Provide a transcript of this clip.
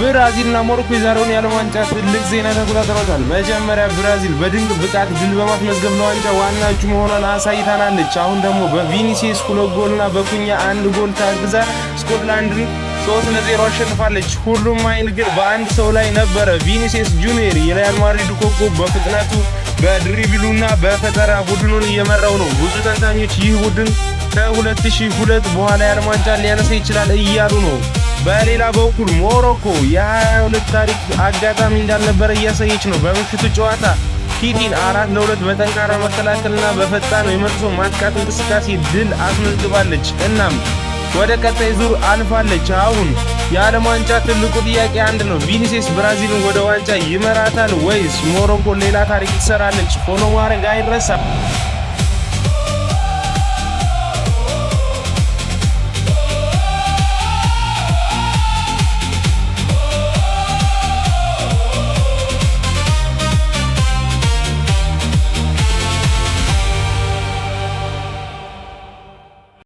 ብራዚልና ሞሮኮ የዛሬውን የዓለም ዋንጫ ትልቅ ዜና ተቆጣጥረውታል። መጀመሪያ ብራዚል በድንቅ ብቃት ድል በማስመዝገብ ለዋንጫ ዋና እጩ መሆኗን አሳይታናለች። አሁን ደግሞ በቪኒሲየስ 2 ጎልና በኩኛ 1 ጎል ታግዛ ስኮትላንድን 3-0 አሸንፋለች። ሁሉም አይን ግን በአንድ ሰው ላይ ነበረ። ቪኒሲየስ ጁኒየር የሪያል ማድሪድ ኮከብ በፍጥነቱ፣ በ dribble ኡና በፈጠራ ቡድኑን እየመራው ነው። ብዙ ተንታኞች ይህ ቡድን ከ2002 በኋላ የዓለም ዋንጫ ሊያነሳ ይችላል እያሉ ነው። በሌላ በኩል ሞሮኮ የ22 ታሪክ አጋጣሚ እንዳልነበረ እያሳየች ነው። በምሽቱ ጨዋታ ሂቲን 4-2 በጠንካራ መከላከልና በፈጣን የመልሶ ማጥቃት እንቅስቃሴ ድል አስመዝግባለች። እናም ወደ ቀጣይ ዙር አልፋለች። አሁን የዓለም ዋንጫ ትልቁ ጥያቄ አንድ ነው። ቪኒሲየስ ብራዚልን ወደ ዋንጫ ይመራታል ወይስ ሞሮኮ ሌላ ታሪክ ትሰራለች? Follow ማድረግ አይረሳም።